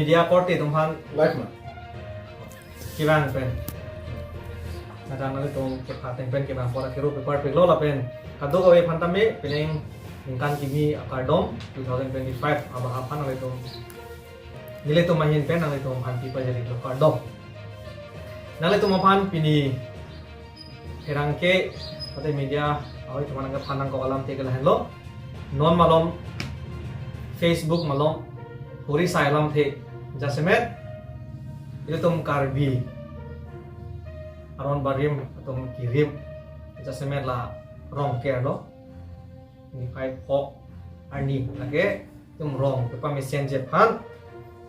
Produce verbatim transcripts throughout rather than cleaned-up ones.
Media korte atum aphan live ma? Kevang pen. Kadang nanglitum kepateng pen kevang pora kiro paper peklo lapen kadokave aphan tame penang ningkan kimi akardom two thousand twenty-five abahap aphan nanglitum, nelitum ahin pen nanglitum aphan pipajirlo, kardom. Nanglitum aphan pini pherangke, ate media, oi, teman angke phanang kok alamthe ke lahenlo. Non malom, Facebook malom, hori sai alamthe jasemet, ilitum Karbi aron barim atum kirim jasemet la Rongker lo. Niphai phok arni lake itum rong kepamesen ji aphan,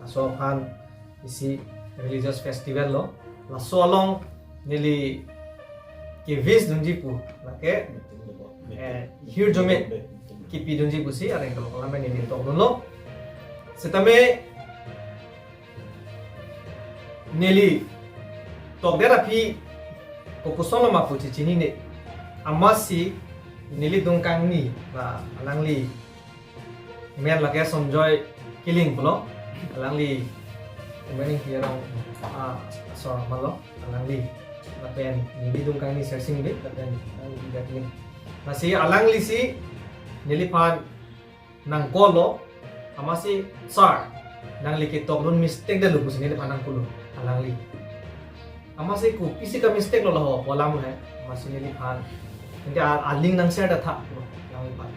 laso aphan isi religious festival lo. Laso along neli ke-wish dunji pu lake, eh, hirjume kipidunji pusi areng kelok alam neli tokdunlo. Setame neli tokdet aphi kopuson lo ma pu chechinine. Amatsi neli dungkangni la alangli men lake Sonjoy Killing pulo. Alangli men hirong, ah, so malo alangli. Lapen neli dungkangni Sersing Bey, lapen alangli Ida Killing. Lasi alanglisi neliphan nang-call lo, amatsi, "Sir, nangli ketokdun mistake detlo," pusi neliphan nangpulo alangli. Amatsi, "Kopisi ka-mistake lo laho, pu alam lo he," amatsi neliphan, "Ante a-, a-link nang-share detha," pu alangliphan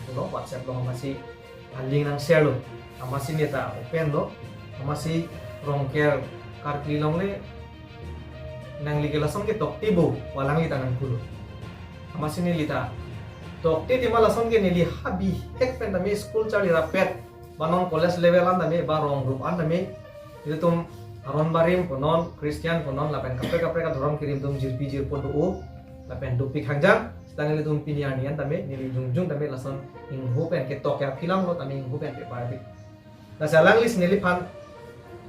pulo, WhatsApp along amatsi a-link nang-share lo. Amatsi neta open lo, amatsi Rongker Karkli along le nangli ke lason ke tokte bo, pu alangli ta nangpulo. Amatsi neli ta tokte tema lason ke neli ha bihek pen tame school charli rapet, ba non college level an tame, ba rong group an tame, ilitum aron barim punon, Christian punon, lapen kaprek kaprek adhorom kirim atum jirpi jirpo do-o, lapen dopik hangjang, seta nelitum pini arni an tame, neli jongjong tame lason ingho pen ketok ya philang lo tame ingho pen pe parbi. Lasi alanglisi neliphan,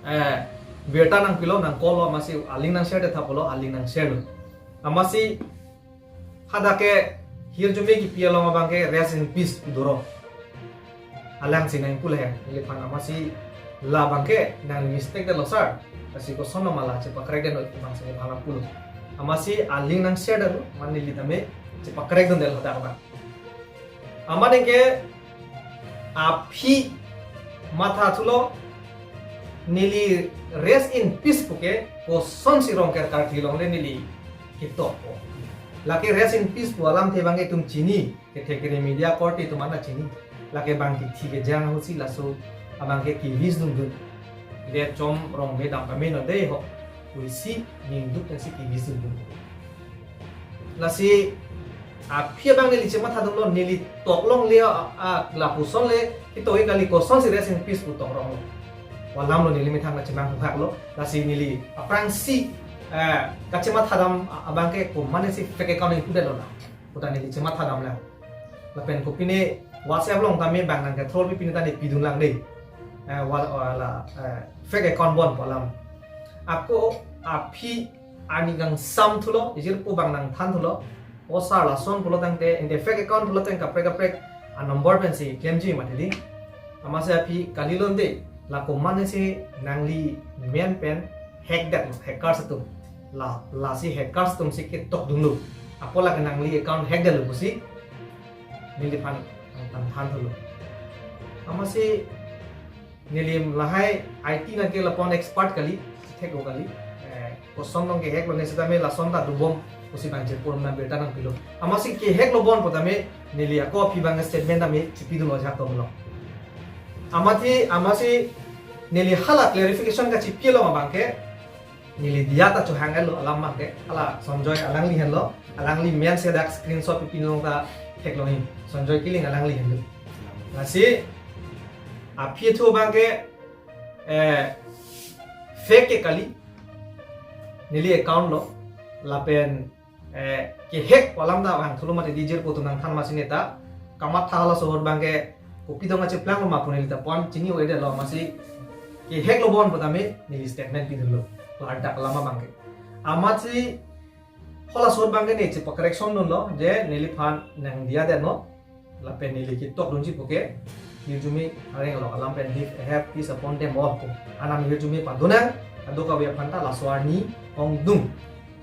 eh, birta nangpilo, nang-call lo, amatsi a-link nang-share detha pulo, a-link nang-share lo. Amatsi hadak ke hirjume kipi along abang ke rest in peace pu doro. Alangsi nangpu le he, neliphan amatsi labang ke nang mistake detlo sir. Lasi koson lo ma la chepakrek detlo pu abangsi neliphan nangpulo. Amatsi a-link nang-share detlo, mane neli tame chepakrek dun detlo hadak abang. Amat anke aphi mathathulo, neli rest in peace puke kosonsi Rongker Karkli along le neli ketokpo. Lake rest in peace pu alamthe abang ke itum chini, kethek kere media korte atum an ta chini. Lake bang kithi kejang ahutsi laso abang ke ke-wish dundun. Lechom rong me dam pame non dei ho, pusi ningduk tensi ke-wish dundun. Lasi aphi abang neli chemathadunlo, neli toklongle, a, a, lapuson le ketok-ik kali, kosonsi rest in peace pu toklonglo. Pu alam lo, neli methang kachemang huhak lo. Lasi neli aphrangsi, eh, kachemathadam a-, abang ke komatnesi fake account ingpu detlo na, pu ta neli chemathadamlang. Lapen kopine WhatsApp along tame bang nang ke-troll pi pine ta neli pidunlang dei. Eh, wa-, wala, eh, fake account bon pu alam. Ako aphi arni kangsamthulo, ijirpo bang nangthanthulo. O sir, lason pulo tangte, ante fake account pulo tangte kaprek kaprek a-number pensi klemji mati dei. Amatsi aphi kalilo ante, la komatnesi nangli men pen hack detlo, hackers atum. La, lasi hackers atumsi ketokdunlo. Apot lake nangli account hack detlo pusi neliphan nangthan than thulo. Amatsi neli lahai I T nangke lapu-an expert kali, theklo kali. Eh, koson along ke-hack lo ne setame lason ta dobom pusi bang chepon na birta nangpilo. Amatsi ke-hack lo bon pu tame neli ako aphi abang statement tame chipidunlo ajahak atum along. Amatsi, amatsi neli hala clarification kachipi along abang ke neli diya ta chohang-etlo alam abang ke. Hala Sonjoy alangli henlo, alangli men si dak screenshot pi pinlong ta theklongji. Sonjoy Killing alangli henlo. Lasi aphi thu abang ke, eh, fake ke kali, neli account lo, lapen, eh, ke-hack pu alam ta vangthulo mati dei, ijirpo atum nangthan amatsi neta kamatha hala sohor abang ke kopi dong acheplanglo ma pu neli ta pon chini-o-edetlo, amatsi ke-hack lo bon pu tame neli statement pidunlo. Ladak alam abang ke. Amatsi hala sohor abang ke neli chepa-correction dunlo, je neliphan nangdiya detnon, lapen neli ketokdunji puke hirjume areng along alam pen have, have peace upon them all pu. Anam hirjume padonang, kadokave aphan ta laso arni ongdung.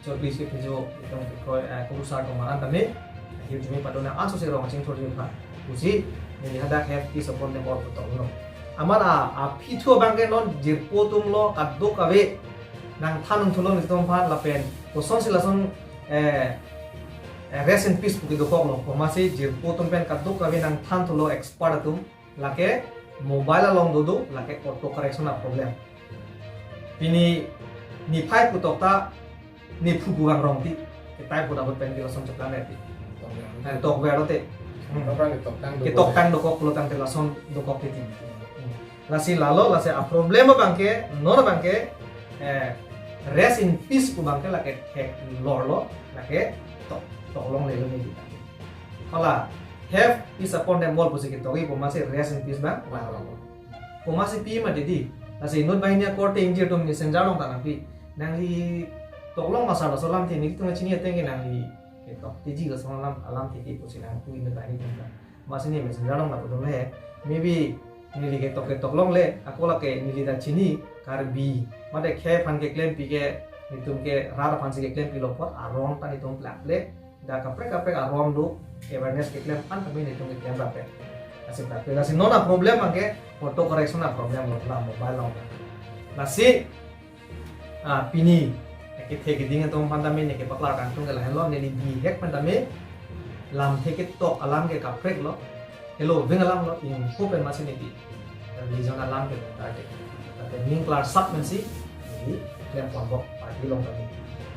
Chorkli si phejo, itum kroi, eh, kurusar atum aphan tame hirjume padonang, anso si rong chingthur ji aphan pusi, neli hadak have peace upon them all pu toklo. Amat a, aphi thu abang ke non jirpo atum lo kadokave nangthan thulo nelitum aphan lapen kosonsi lason, eh, eh, rest in peace pu kedokok lo. Komatsi jirpo atum pen kadokave nangthan thulo expert atum, lake mobile along dodo, lake auto correction a problem. Pini niphai putok ta niphu buang rong ti, ketai pu dabut pen ke lason cheplang ti. Tok ver. Eh, tok ver lo te. Hmm. Tok ver, tok tang dokok. Ketok tang dokok lo tangte lason dokok ti ti. Hmm. Lasi lalo, lasi a problem abang ke, non abang ke, eh, rest in peace pu abang ke lake theklor lo, lake tok, tok longle lo ni. Hala, have peace upon them all pusi ketok-i pu amatsi rest in peace abang. Wow. Pu amatsi pi ma didi. Lasi inut banghini akorte ingjir atum messenger along ta nangpi. Nangli tok long ma sar laso alamthe, nelitum chini ateng ke nangli ketok tiji laso alam, alamthe ke pusi nangpu inut banghini atum ta. Amatsi ne messenger along lapu dolo he. Maybe neli ketok ketok longle, ako lake neli ta chini, Karbi. Mate khei aphan keklempi ke, nelitum ke rat aphansi keklempi lo apot, aron ta nelitum plak le. Dak kaprek kaprek aron do, awareness keklem aphan tame nelitum keklem rape. Lasi rape, lasi non a problem abang ke, auto correction a problem lo, la mobile along. Lasi, ah, pini, kethe keding atum aphan tame neke paklar kangtung ke lahenlo, neli bihek pen tame, lamthe ketok alam ke kaprek lo, helo veng alam lo, ingho pen amatsi neli, religion alam ke tarte. Tarte ning klarsap pensi, neli klem ponbok party along tame.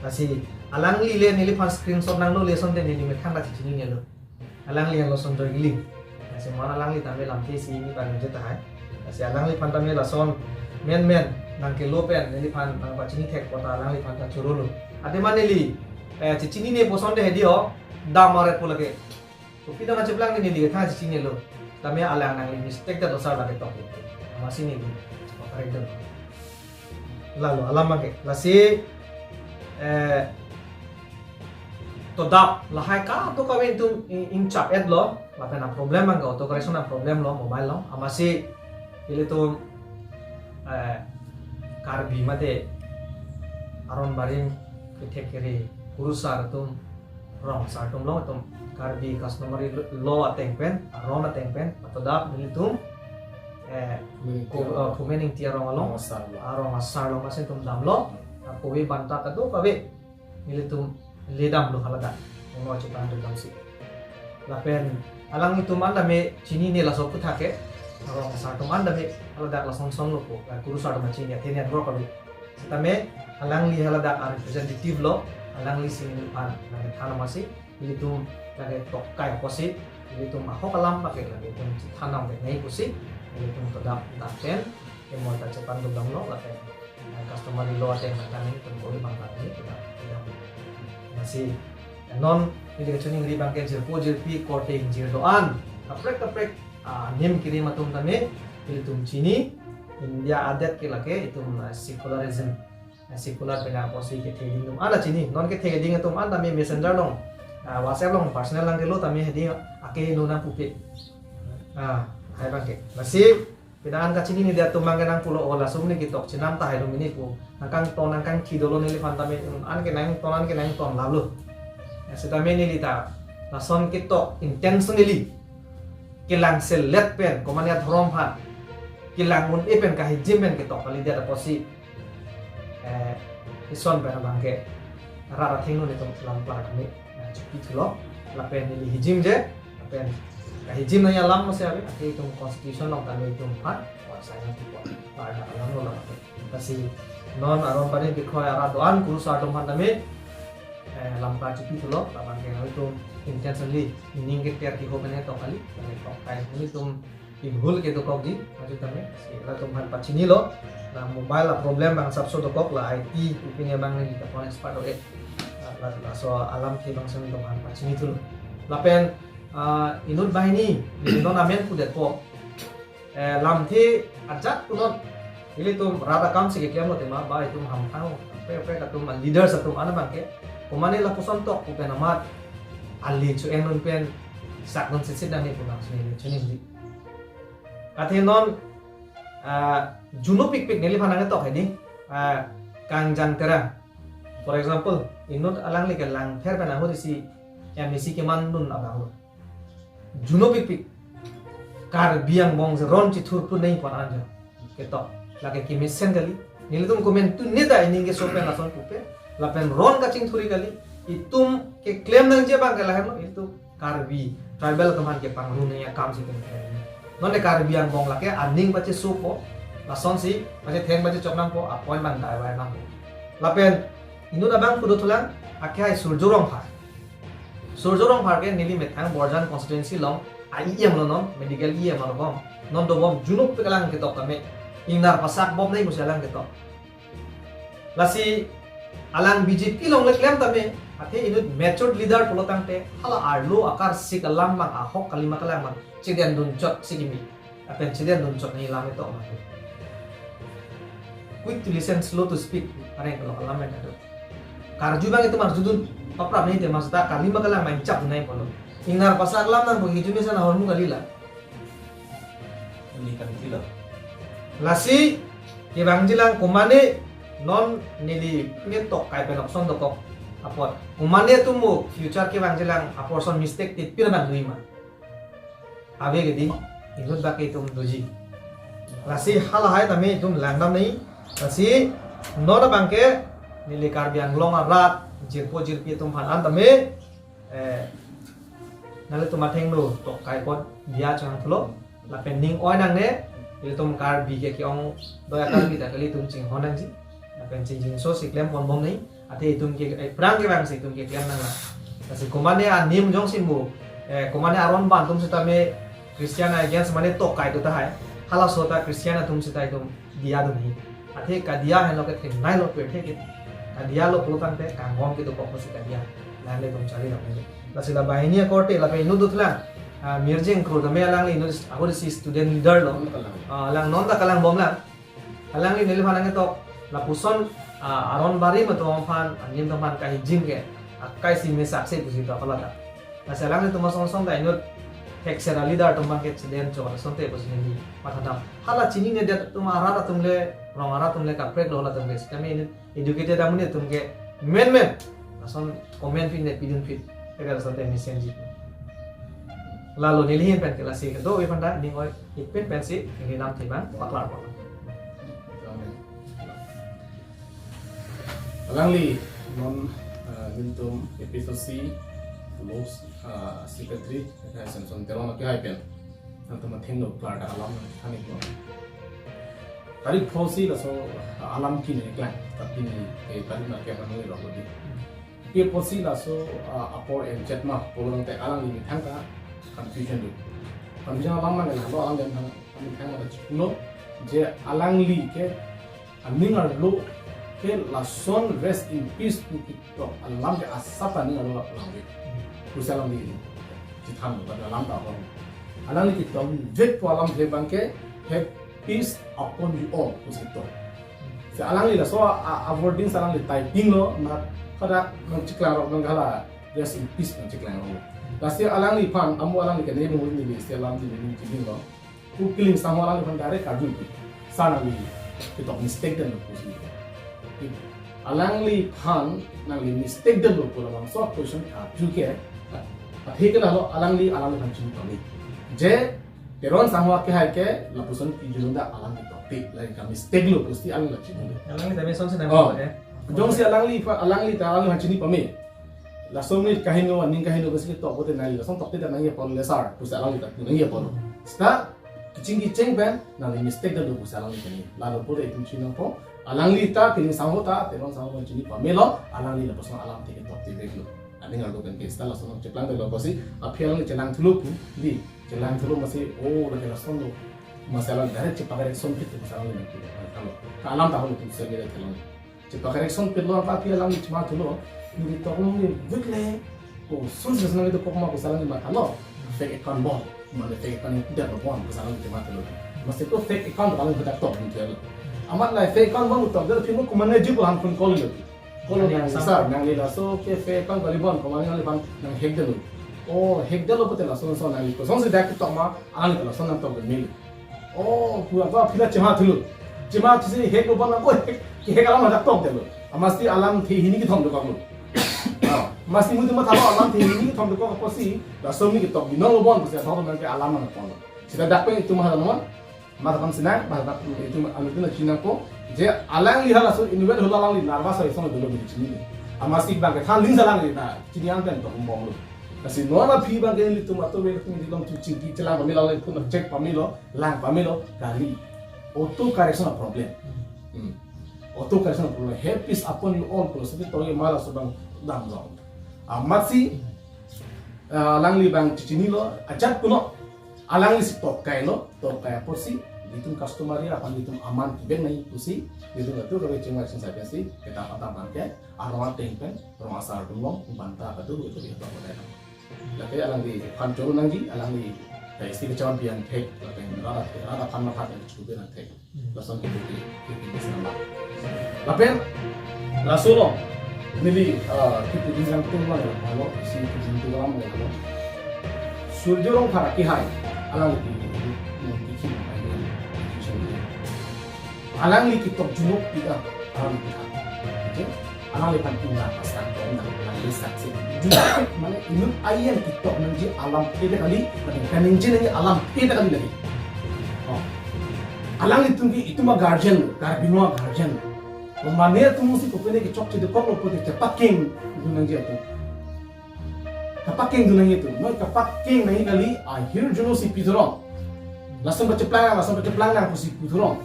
Lasi, alangli le neliphan screenshot nanglo lason te neli methang ta chechinine lo. Alangli henlo Sonjoy Giling. Lasi amat alangli tame lamthe isi ingni pareng je tahai. Lasi alangliphan tame lason menmen nangkelo pen neliphan nangpachini thek pu ta alangliphan ta choro lo. Athema neli, eh, chechinine puson te hedi ho, dam are pu lake. Kopi dam acheplang neli kethan chechinine lo. Tame alang nangli mistake ta dosar lake tok. Amatsi neli chepakorek dun. Lalo alam abang ke. Lasi, eh, todap lahai kadokave itum in, inchap et lo, lapen a problem abang ke auto correction a problem lo, mobile along. Amatsi ilitum, eh, Karbi mate aron barim kethek kere kurusar atum, rong asar atum along itum Karbi customary law ateng pen, aron ateng pen, patodap nelitum, eh, Phumen Ingti ko, arong. Eh, Phumen Ingti arong along, Rong asar along. Arong asar along amatsi itum damlo, ah, kove banta kadokave nelitum ledam lo haladak. Ono chepang dam si. Lapen alanglitum an tame chinine laso aphuthak ke. Rong asar atum an tame haladak lason son lo pu. Eh, kurusar atum chini athe network lo. Setame alangli haladak a representative lo, alanglisi neliphan nangthan amatsi, ilitum lake tok kai apotsi, ilitum ahok alam pakai lake itum chethan nang penai pusi, ilitum todap dam pen, emol ta chepang dam lo, lapen, eh, customary law ateng nangkan itum kove banta tame todap, todap. Lasi, non, neli kachiningri abang ke jirpo jirpi, korte ingjir do-an, kaprek kaprek, ah, nim kirim atum tame, ilitum chini, India adet ke lake, itum, ah, secularism. Ah, secular pen apotsi kethe keding atum an ta chini, non kethe keding atum an tame messenger along, ah, WhatsApp along personal nangkelo tame hedi ake lo nangpupe. Ah, hai abang ke. Lasi, pina an kachinine atum abang ke nangpulo, o laso amonit ketok chenam tahai lo mini pu. Nangkangton, nangkangthi dolo neliphan tame, an ke nangton, an ke nangton lalo. Ya, setame neli ta, lason ketok intentionally kelang selet pen, komane adhorom aphan kelang un-e pen kahijim pen ketok kalidet apotsi, eh, ison pen abang ke rat athengno nelitum lam klar kami, eh, chokithulo, lapen neli hijim je, lapen kahijim nangji alam masi ave, ake itum constitution along tame itum aphan, or sign of the court, pada alam lo lapen. Lasi non aron barim kekroi arat do-an kurusar atum aphan tame, eh, lam klar chokithulo, labang ke itum intentionally, ning keter kihop pen ketok kali, lapen tok kai, nelitum inghul kedokok di, maju tame, si latum aphan pachinilo, la mobile a problem abang asapso dokok, la I T, ipine abang neli ta pon expert do-e, la, la, laso alamthe abang si nelitum aphan pachinithulo. Lapen, ah, inut banghini, neli non amen pudetpo, eh, lamthe ajat punot, ilitum rat akam si keklemlo tema, ba itum hamphang, kaprek kaprek atum, leaders atum an abang ke, komane lapuson tok pu pen amat, ali cho-en un pen, sak dun sitsit nangji pu nang si neli chiningri. Athe non, ah, junopikpik neliphan nangketok hedi, ah, Kangjang Terang. For example, inut alangli ke Langpher pen ahut isi M A C kemandun abang lo. Junopikpik Karbi angbong si ron chithurpun nangji pon anjo ketok. Lake kemesen kali. Nelitum komantu neta ining keso pen lason pupe. Lapen ron kachingthur-i kali. Itum keklem nangji abang ke lahenlo. Itum Karbi tribal atum aphan kepangrum nangji akam si itum klem. Non le Karbi angbong lake aning pachesopo. Lasonsi pachetheng pachechok nangpo, a-point abang divert nangpo. Lapen inut abang pu dothulang, akehai Surjya Rongphar. Surjya Rongphar ke neli methang Borjan constituency along a-E M lo non, medical E M arlo bom. Non dobom junopik alang ketok tame. Ingnar pasak bom nangji pusi alang ketok. Lasi alang B J P along le klem tame, athe inut matured leader pulo tangte, hala arlo akarsik alam abang, ahok kalima kalang abang chedondun chot si kimi. Lapen chedondun chot nangji alam ketok ma. Quick to listen, slow to speak. Areng lo alam men ado. Karju abang itum arjudun paprap nangji te, mas ta kalima kalang main chap nangji pulo. Ingnar pasak alam nangpo, hijuni sana hormu kalila. Ini kan sila. Lasi kevangjilang komane non neli ngetok kai pen okson dokok apot. Komane atum mo future kevangjilang aporson mistake tipir nang lui ma. Ave kedi, inut baki itum doji. Lasi halahai tame itum langdam nangji. Lasi non abang ke neli Karbi Anglong arat jirpo jirpi atum aphan an tame, eh, nanglitum athengno tok kai pon dia chang thulo. Lapen ning oi nangne, ilitum Karbi ke ke-ong doya Karbi ta kali, itum chinghon nangji. Lapen chingjinso si klem pon bom nangji. Athe itum ke, eh, prang kevang si itum keklem nanglang. Lasi komane anim jongsi mo, eh, komane aron ban atum sitame Christian against mane tok kai do tahai. Halaso ta Christian atum sita itum diya do nangji. Athe kadiya henlo ke thengnei lo pirthe ke. Kadiya lo pulo tangte kanghon ke dokok si kadiya. Lahenle itum charli lo nangji. Lasi la banghini akorte lapen inut dothulang. Ah, Mirjeng Kro tame alangli inut ahut isi student leader lo. Ah, alang non ta kalang bomlang. Alangli neliphan nangketok, lapuson, ah, aron barim atum aphan, anim atum aphan kahijim ke, akai si mesak se pusi to apala ta. Lasi alanglitum asong song ta inut thekser a-leader atum aphan ke chedon chok asonte pusi neli mathadam. Hala chinine det atum, arat atum le, rong arat atum le kaprek lo halatum ke. Kami inut educated amonit atum ke men men. Lason comment pin ne pidun pit. Kaya lason te mesenji. Lalo neli ahin pen ke lasi kedo ave aphan ta ning oi ipin pensi neli namthe abang paklar pon. Alangli non, eh, nelitum A P H L C, Local, eh, Secretary, eh, Samson Teron akehai pen. Nangtum athengno klar ta alam nangthan-iklo. Tarik pho si laso alam kini klang, tapi ni, eh, tarik na kya kami rok di. Pi pho si laso, ah, apor enjet ma, pulo tangte alangli methang ta confusion do. Confusion alam mana lo, alangli methang, methang ta chiklo, je alangli ke aning arlo ke lason rest in peace pu ketok alam ke asap aning arlo alam ke. Pusi alangli chethan lo, alam ta alam. Alangli ketok vek pu alamthe abang ke, "Have peace upon you all," pusi ketok. Si alangli laso a, a wording si alangli typing lo, ma kada nangcheklang rok nang hala rest in peace nangcheklang rok. Lasi alangliphan, amo alangli ke ne mo ni si alam di ni ni lo. Pu Killing Sangho alangliphan direct karju pu. Sir nangli ketok mistake dunlo pusi. Alangliphan nangli mistake dunlo pu labangso question karju ke. Athe ke lalo alangli, alangliphan chini pame. Je Teron Sangho akehai ke lapuson kejun da alang ketokte, lake ka mistake lo pusi alang la chini. Alangli tame sonsi nang Oh. Pakai. Jongsi alangli pha-, alangli ta alangliphan chini pame. Laso ni kaheno, aning kaheno pusi ketok pote nangli lason tokte ta nangji apor le sir, pusi alangli ta nangji apor. Seta kecheng kecheng pen nangli mistake dunlo pusi alangli kani. Lalo pote itum chini nangpo, alangli ta, Killing Sangho ta, Teron Sangho chini pamelo, alangli lapuson alamthe ketokte vek lo. Aning arlo pen ke seta lason nangcheklang lo pusi, aphi alangli chelang thulo pu, di, chelang thulo masi, oh, lake lason lo. Masi alang direct chepa-correction pit pusi alangli nangpi. Kalau, ka alam tahun itu saya kira kalau. Chepa-correction pit lo, apa aphi alangli chema thulo, neli toklo ni weak le, oh, sources nangli dokok ma pusi alangli mathalo, fake account bon, mane fake account ni tidak bon, pusi alangli chema thulo. Masi to fake account alangli bedak tok ni thulo. Amat la fake account bon tok, dari film ko mana ji ko han phone call lo. Call lo Yang nang sama. Sir, nangli laso ke fake account kali bon, ko mane nangli phan nang hack dunlo. Oh, hack dunlo pote lason son nangli ko. Sonsi dak tok ma, alangli lason nangtok dunlo. Oh, pura pura phila chema thulu. Chema thisi hek lo bang, oh, hek, hek alam hadak tokdetlo. Amatsi alamthe hini kethom dokoklo. Ah, amatsi mutu mathalo alamthe hini kethom dokok apotsi, laso arni ketok binong lo bon, pusi athok nangke alam nangponlo. Sita dak pen itum mahalan non, mathapan sinang, mathapan itum anutin na chinangpo, je alangli halaso inutvet hula alangli nervous hai song dolo bini chini. Amatsi bang kethan ling sa alangli na, chini ang pen tok bomlo. Lasi non aphi bang ke ilitum atum ilitum dilong tu chingki chelang pamelo, le phone check pamelo, lang pamelo, kali. Auto correction a problem. Hmm. Auto correction a problem. Happy upon you all, plus itu toy malah sedang dam dong. Amatsi, ah, alangli bang chichinilo, ajat kuno, alanglisi tokkailo, tokkai apotsi, itum customary aphan itum aman kibeng nai pusi, itum atu kabe chengwa sing sabi si, kita patah bangke, arong ateng pen, arong asar dunglo, banta kadu itu dia tokkai. Lake alangliphan choro nangji, alangli, eh, isti kecampian thek, lake rada, rada phan mathat, eh, chukup nang thek. Lason kipu di, kipu di sama. Lapen, laso lo, neli, eh, kipu di nang tung lang lo, isi kipu di lang lo. Surjya Rongphar akehai, alangli kipu di, kipu di, kipu di. Alangli ketok junok pida, alangli pida. Oke? Alangliphan inga pasang, inga, alangli saksi. Junok, mane inut ayen ketok nangji alamthe ta kali, mane kaningje nangji alamthe ta kali lagi. Oh. Alanglitum ke itum a guardian, Karbi Anglong a guardian. Mane atum si kopine kechokche dokoklo pute chepakeng dun nangji atum. Kapakeng dun nangji atum. Noi kapakeng nangji kali ahirjuno si pithurong. Lason pacheplang, lason pacheplang nang pusi pithurong.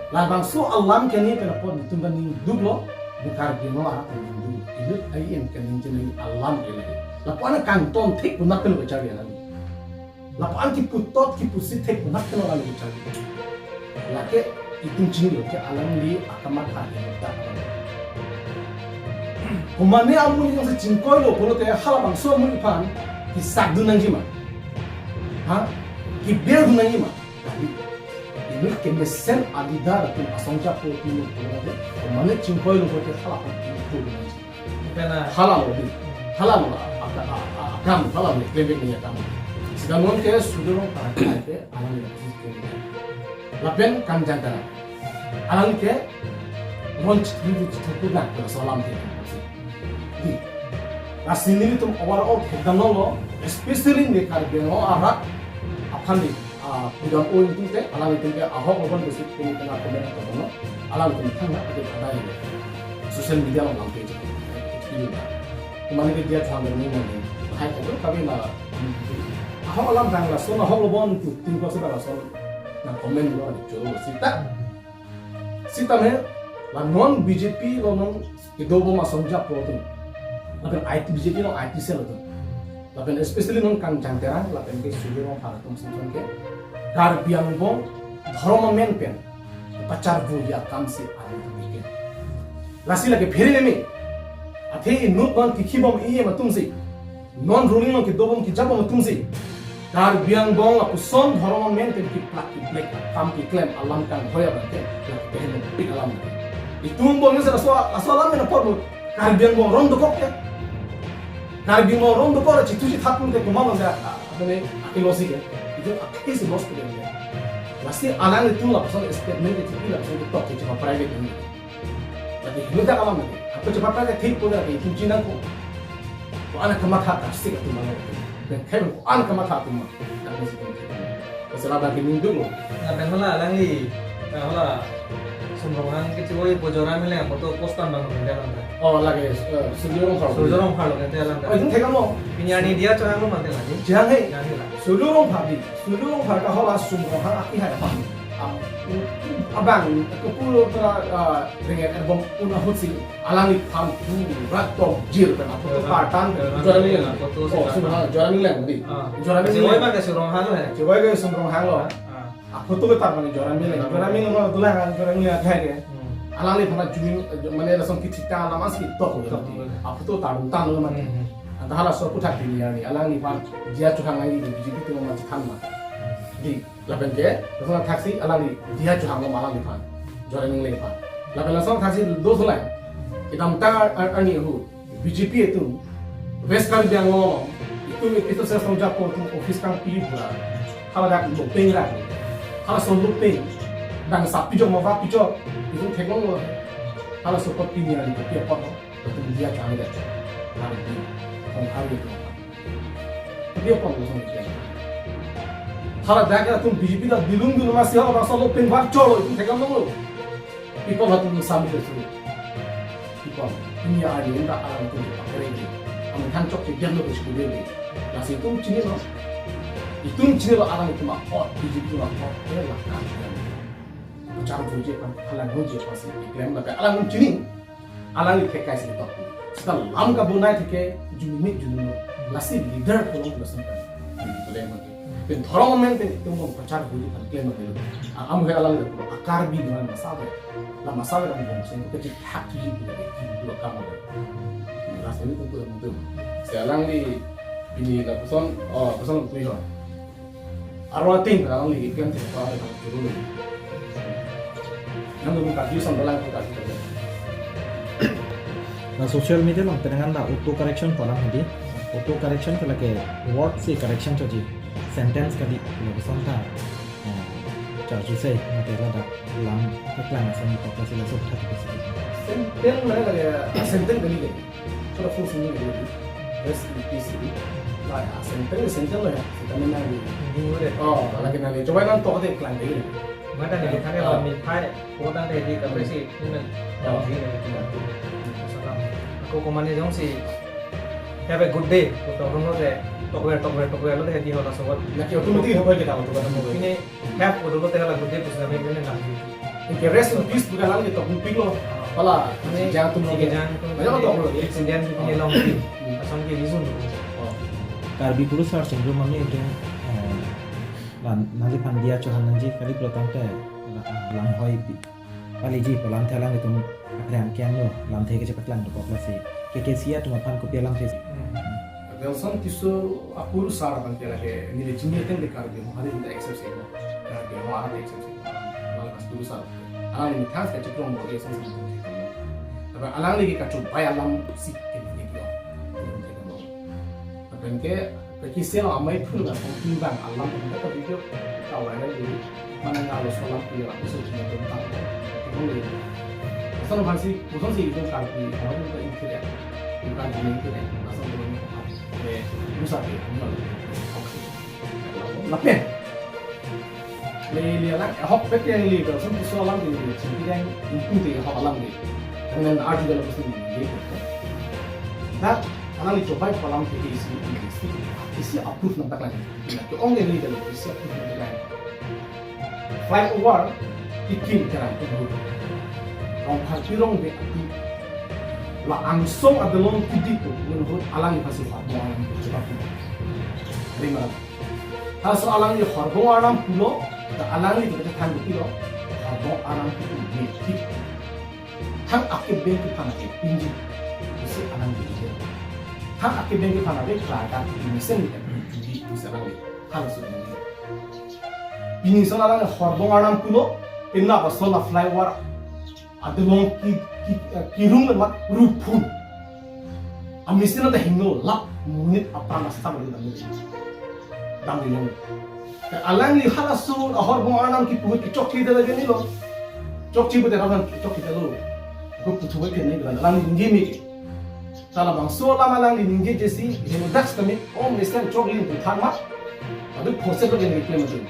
Labangso alam keni pen apot itum kaning duklo, Karbi Anglong arat kaning duk. Inut ayen kaningje nangji alam ke lagi. Lapu-an kangton thik punak pelo kacharli alam. Lapu-an kiputot kipusi thek punak kelo alam bichar. Lake itum chinilo ke alangli akamatha inut ta. Komane amonit jongsi chingkoilo pulote halabangso amonit aphan kesak dun nangji ma? Ha? Keber dun nangji ma? Kali. Inut kemesen a-leader atum asong japo atum pulote komane chingkoilo pulote halaphan keber dun nangji. Pena. Halalo di. Halalo a, a, a, a, akam, halalo klembek ni akam. Sita non ke Surjya Rongphar ke alangli si klembek. Lapen Kangjang Terang. Alangli ke ron chitri di chitri na ke salam ke. Di. Lasi nelitum overall thekdamlo, especially di Karbi Anglong arat aphan di. Ah, pudam o itum te, alanglitum ke ahok lobon besi pini tengah komen atau bono, alanglitum thang na ati ada ini. Social media along lamke je. Ini na. Kemana ke dia thang ni mani. Hai kado kami na. Ahok alam thang lason, ahok lobon tu, tim ko seba lason. Na komen lo adi choro sita. Sitame, la non B J P lo non kedobom asong japo atum. Lapen I T B J P lo I T cell atum. Lapen especially non Kangjang Terang, lapen ke Surjya Rongphar atum singson ke. Karbi angbong, dhorom amen pen. Pacharvo ya kam si ari atum ke. Lasi lake phere nemi. Athe inut non kikhibom iye atum si. Non ruling non kedobom kejabom atum si. Karbi angbong lapuson dhorom amen pen kiplak kiplek kam kiklem alam kang hoya bangke. Lake pehen pik alam. Itum bom ni sa laso, laso alam na por. Karbi angbong rong dokok ke. Karbi angbong rong dokok la chitu si thapun ke kumang da. Apa ni akilosi ke. Itu akis los ke dia. Lasi alanglitum lapuson statement itu lapuson ketok ke cuma private ini. Tapi mudah alam lagi. Aku cepat aja thik ko lagi kunci nangko. Ko-an kamatha kasik atum mana. Dan kayak ko-an kamatha atum mana. Dan masih kunci. Pasal ada gini dulu. Lapen hala alangli, ah, hala Sum Ronghang ke chiwoi pu Joramileng photo post an bang ko dia lang. Oh, lagi, eh, Surjya Rongphar. Surjya Rongphar lo kan dia lang. Oh, itu thek mo. Pini ani dia chang lo mati lagi. Jang he. Jang he lah. Surjya Rongphar di. Surjya Rongphar ke hala Sum Ronghang akehai aphan. Am, abang, ke pulo pura, ah, ringet erbom puna hutsi. Alangliphan pura tokjir pen aphoto kartan. Joramileng. Joramileng. Photo si kartan. Oh, Sum Ronghang, Joramileng di. Ah. Joramileng. Chiwoi bang ke Sum Ronghang lo he. Chiwoi ke Sum Ronghang lo. Ah, ah. Aphoto ke tar mane Joramileng. Joramileng. Joramileng lo tulang kan Joramileng akehai ke. Hmm. Alangliphan jumi, mane lason kithita alam asi tok lo. Tok lo. Aphoto tar untan lo mane. Hmm, hmm. Anta hala so puthak pini arni. Alangliphan dia chuhang ai di B J P tu mama chithan ma. Di. Lapen ke, lason thaksi alangli dia chuhang lo alangliphan. Joramileng aphan. Lapen lason thaksi do sulai. Kedamtang ar-, arni hu. B J P atum. West Karbi Anglong. Itum itum sesong japo atum office kangpi pura. Haladak dopeng rak. Halaso lo pen, bang sapi jok ma vapi jok, itum theklonglo. Halaso apot pini arni kopi apot lo, itum diya chang de. Hari di, kong hari itu. Kopi apot lo song itu. Hala dak atum B J P ta bilung dun masi halabangso lo pen var cholo, itum theklonglo. People atum sami de su. People, pini arni anta alanglitum pakereng ke. Amen than chokche jam lo ke school de. Lasi itum chinilo. Itum chinilo alanglitum apot, B J P atum apot, eh, lakha. Char buje pan, halang buje pan si, iklem lapen alanglitum chini. Alangli thekai si tok. Seta lam kabonai theke, jumit jumit. Lasi leader kolong lasen kan. Iklem lagi. Pen dhorong amen pen itum bong pachar buje pan klem lagi. A-, amu he alangli a-Karbi dengan masalah. La masalah kan bong sen kechithak ji pu lagi, pu akam lagi. Lasi itum pu tum. Si alangli pini lapuson, oh, lapuson pu ho. Arwang ating alangli iklem thek pa le churu le. Nang dun ka ji son dalang ka ji. Na social media along penangan la auto correction pu alam hedi. Auto correction ke lake word si correction choji. Sentence kali, lapuson ta, eh, charju sei, mate ladak lam keklang asam kok lasi laso tha kisi. Sentence mana lagi, ah, sentence kali lagi. Sort of full sentence kali. Rest in peace kali. Lah, ah, sentence, sentence lo ya. Kita menang di. Dulu deh. Oh, lagi nang di. Coba nang tok deh klang deh. Mata nih, kita Ah. Kami Thai, kota deh di kafe si, ini. Ah. Di, di, di. Salam. Ako komane jongsi, "Have a good day." Kota rumah deh, tokwer, tokwer, tokwer lo deh di hota sobat. Lagi automatic apa kita untuk ketemu? Ini Have pu dolo te hala good day pusi nami mene nang. Anke rest in peace pu ke alangli tok bupik lo. Pala, mane, jang atum lo. Jang atum lo. Banyak tok lo. Accident pu ke long. Hmm. Lason ke reason lo. Oh. Karbi Kurusar Chingrum mami itu, eh, lan, nangji aphan diya chohan nangji kali pulo tangte, la-, langhoi pi. Kali ji, pu lamthe alanglitum aphrang kiang lo, lamthe kechepaklang dokok lasi. K K C atum aphan kopi alamthe si. Hmm. Welson Tisso akurusar abang ke lake neli chini ateng de Karbi Anglong hari ini accept sih. Karbi Anglong hari accept sih. Malah pas kurusar. Alangli methang sa chikrong mo, ya, sang sang. Tapi alangli ke kachumpai alam si ke ni ke. Tapi ke, ke kisi lo amai phul kan, kong timbang alam kan, tapi video ka viral di. Mana nga lo solam pi la kusul chini tentang. Kong ni. Asal masih, khusus sih itu Karbi, orang itu inti ya. Bukan ini inti ya. Asal belum, eh, Nusa Tenggara. Oke. Lapen. Neli alang, ahok pet yang neli, kalau sum solam di, sum yang itu di ahok alam di. Dengan arju kalau pasti di. Nah, alang neli coba kolam ke isi, isi, isi approve nangtak lagi. Nah, ke ong neli kalau isi approve nangtak lagi. Flyover, ikin kerang ke dulu. Rongphar pirong de atu. La angsong adelong kidi tu, menurut alang pasti Horbong alang coba tu. Terima. Halaso alangli Horbong Arnam pulo, ta alangli kita than bukti lo, Horbong Arnam pulo metik. Thang akebeng kephan ake pinji, pusi alangli dia. Thang akebeng kephan ake kelakar mesen ake pinji, pusi alangli. Halaso ini. Pini son alangli Horbong Arnam pulo, inna ba sola flyover. Adelong ki, ki, eh, kirung lemat ruphun. Amesen ata hingno lap monit apran asam ri dam ri. Dam ri dam. Ke alangli halaso Horbong Arnam kipu ke chokche de lagi ni lo. Chokche pute ravan chokche de lo. Ko puthu ke ni bilang alangli ningje mi ke. Sala bangso alam alangli ningje jesi, heno dak kami, oh, mesen choklim pu than ma. Adu proses lo ke ni klem tu.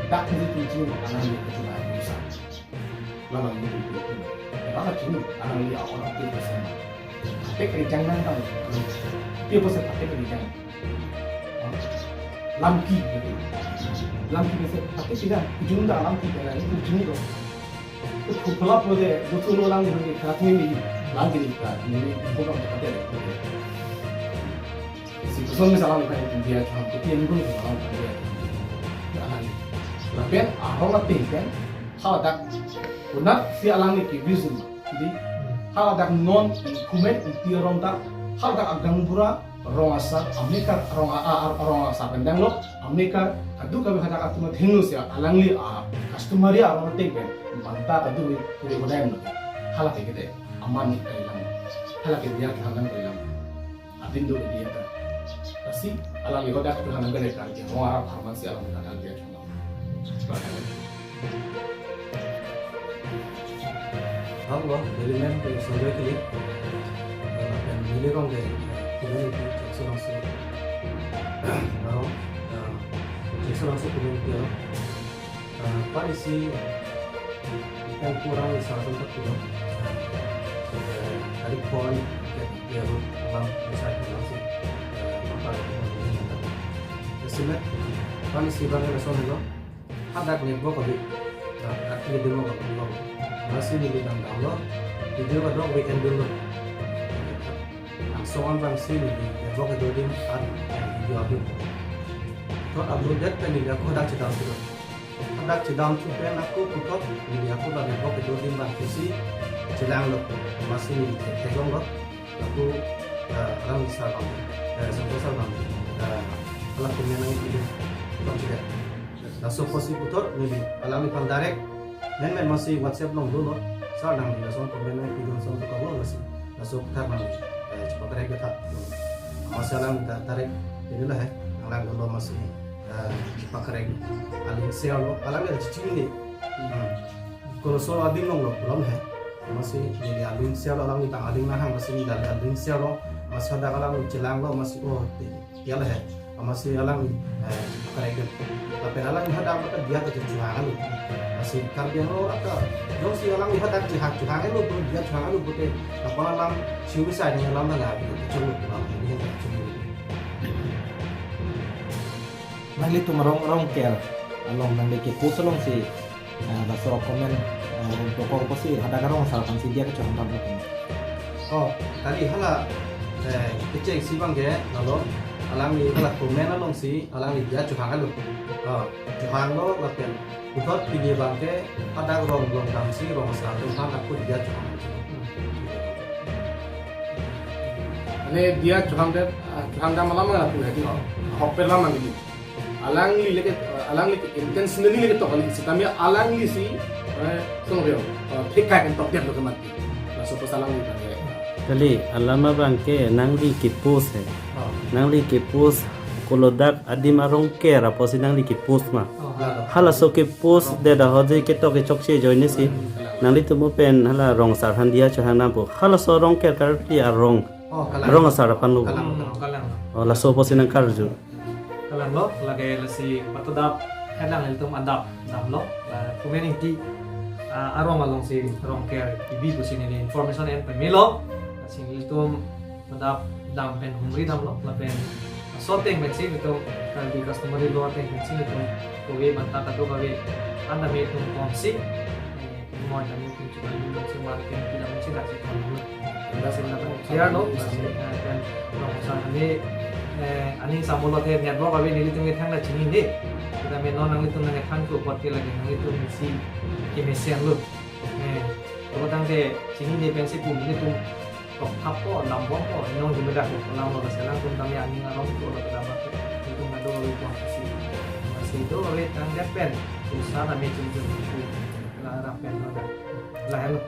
Dak ni tu tu alangli ke tu ba bisa. Lama ni tu tu. Lama tu alangli awal tu bisa. Patek rijang nang tau. Dia proses patek rijang. Lamki. Lamki bisa patek rijang. Ujung dah lamki kan itu ujung tu. Khupla pode, dutu lo lang ni, krat ni, lang ni, krat ni, ni, ko bang krat ni. Si kusong ni salam kan dia cham, tapi yang dulu salam kan dia. Ya, lang ni. Lapen arong ating kan, haladak, unat si alangli ke vision, di, haladak non, kumen, inti arong dak, haladak agaonbura, rong asar, amekar, rong a, a, a, rong asar pen dang lo, amekar, kadokave hadak atum athengno si alangli a, customary arong ateng pen, banta kadokave kuri kodai lo. Hala ke kete, aman kai lang. Hala ke dia ke halang kai lang. Adin do dia ta. Lasi, alangli hadak tu halang kai lang, rong arap harman si alangli hadak dia chunga. Hello, neli men ke Sanjoy Kilik. Eh, lapen neli rong ke, eh, Kumen Ingti, Chekso Langso. Arong, eh, Chekso Langso Kumen Ingti arong. Eh, pari si pen kurang isar atum ta pulo. Eh, dari phone ke dia ru bang isar atum si, eh, maka. Esimet, pari si bang lason helo. Hadak network abi. Nah, hadak network abi. Amatsi neli nangdamlo. Video kadokave endunlo. Langsung an bang si neli network kedo adim an video upload. Thot upload det pen neli ako hadak chedam sudah. Hadak chedam thu pen ako puthot neli ako dak network kedo adim bang si chelanglo. Amatsi neli theklonglo. Ako, eh, alang isar bang, eh, songko sar bang, eh, alang comment nangpidun, bang sudah. Laso apotsi puthot neli alangliphan direct, men men amatsi WhatsApp along dolo, sar nangli lason comment nangpidun, son to kabo lasi. Laso puthot nangli, eh, chepakorek detha. Amatsi alang ta direct, inilah hai, alang dolo amatsi, eh, chepakorek. Aling share lo, alang le chechinine. Hmm. Koloso adim along lo, pulo he. Amatsi neli aling share lo, alangli tang aling nanghang, amatsi neli aling share lo, amatsi hadak alang chelanglo, amatsi oh, te, ya le he. Amatsi alang, eh, korek det. Lapen alang hadak mata dia ke chuhang lo. Amatsi Karbi Anglong ata, jongsi alang hadak chuhang, chuhang lo, dia chuhang lo pute. Lapen alang chiu sai dengan alang na, dia chuhang lo, alang dia chuhang lo. Nanglitum arong, arong ker along nangli kepost alongsi, eh, laso comment, eh, dokok apotsi hadak arong asar aphansi dia kechohang damlo. Oh, kali hala, eh, kechengsi bang ke, lalo, alangli hala comment alongsi, alangli dia chohang lo. Oh, chohanglo, lapen puthot pini bang ke, hadak arong, arong damsi, arong asar atum aphan ako dia chohang. Mane dia chohang det, ah, chohang dam alam mana pun hadi. Oh. Hok per alam mana ini. Alangli leke, alangli ke intentionally leke tok kali, sitame alangli si, eh, song reo, eh, thik kai kan tok dia lo ke mati. Laso apotsi alangli bang ke. Kali, alam abang ke nangli kepost he. Oh. Nangli kepost kolodak adim arong ker apotsi nangli kepost ma. Oh, hala. Halaso kepost det ahut je ketok kechokche ajoine si. Nanglitum pen hala rong asar aphan dia chohang dampo. Halaso arong ker, Karbi arong. Oh, kalang. Rong asar aphan lo. Kalang, kalang, kalang. Oh, laso apotsi nangkarju. Kalang lo, lake lasi patudap, helang ilitum adap damlo, la Kumen Ingti, ah, arong alongsi rong ker kebi pusi neli information en pemelo, lasi ilitum adap dam pen humri damlo, lapen laso ateng pensi ilitum Karbi customary law ateng pensi ilitum kove banta kadokave, anta me ilitum ponsi, eh, Moi kami pun cuma dulu cuma tim tidak mesti dah sih kalau dulu. Anda sih dapat clear lo, masih, eh, kan, kalau misalnya ini, eh, aning samolo the network abi nelitum kethang la chinine. Kita me non nanglitum nangkethang tu buat ke lagi nanglitum si kemesen lo. Eh, kalau tang ke chinine pensi pun nelitum tok thap ko, lambom ko, inong jimedak ko, lambom ko, selang tum kami aning arong ko, lo kedama ko, ilitum kado lo kuang si. Masih itu lo tang depen, susah kami cincin itu. Lah, rapen lo dah. Lah, halo.